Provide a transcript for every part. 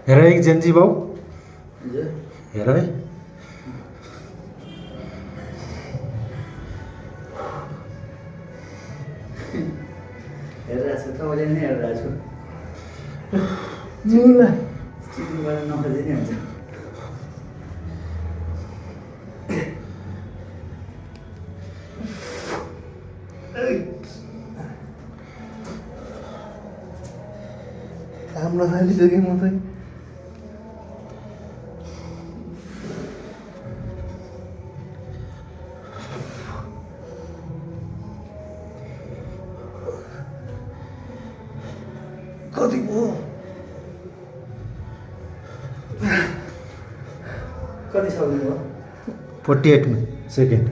हेर एक जेन्जी बाउ हेर है हेरिरहेको छु तपाईँले नै हेरिरहेको छु चिन्नुबाट नखोजे नै हुन्छ काम नथालिसकेँ म चाहिँ कति हो कति सक्नु भयो 48 सेकेन्ड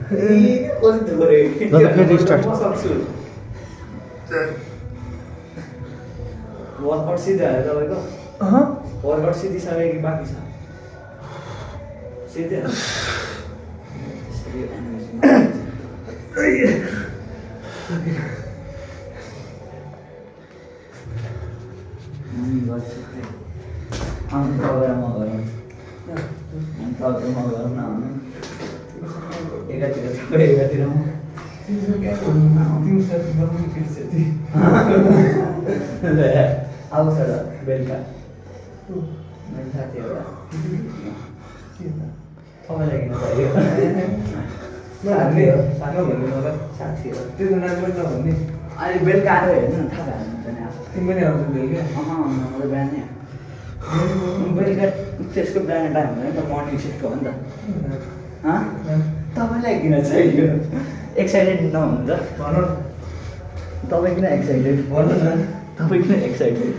कति थोरै फेरि स्टार्ट म सक्छु वर्कआउट सिधै हाल्यो तपाईँको वर्कआउट सिधिसक्यो कि बाँकी छ सिधै एकातिर तपाईँ एकातिर आउँछ र बेलुका मेरो साथी एउटा तपाईँलाई किन चाहियो साथी हो त्यो नाम पनि नभन्ने अहिले बेलुका आएर हेर्नु न थाहा भएन नि अब तिमी पनि आउँछ बेलुका म त बिहानै बेलुका त्यसको बिहान टाइम हुँदैन नि त मर्निङ सिफ्टको हो नि त तपाईँलाई किन चाहियो एक्साइटेड नहुनु त भन तपाईँ किन एक्साइटेड भन न तपाईँ किन एक्साइटेड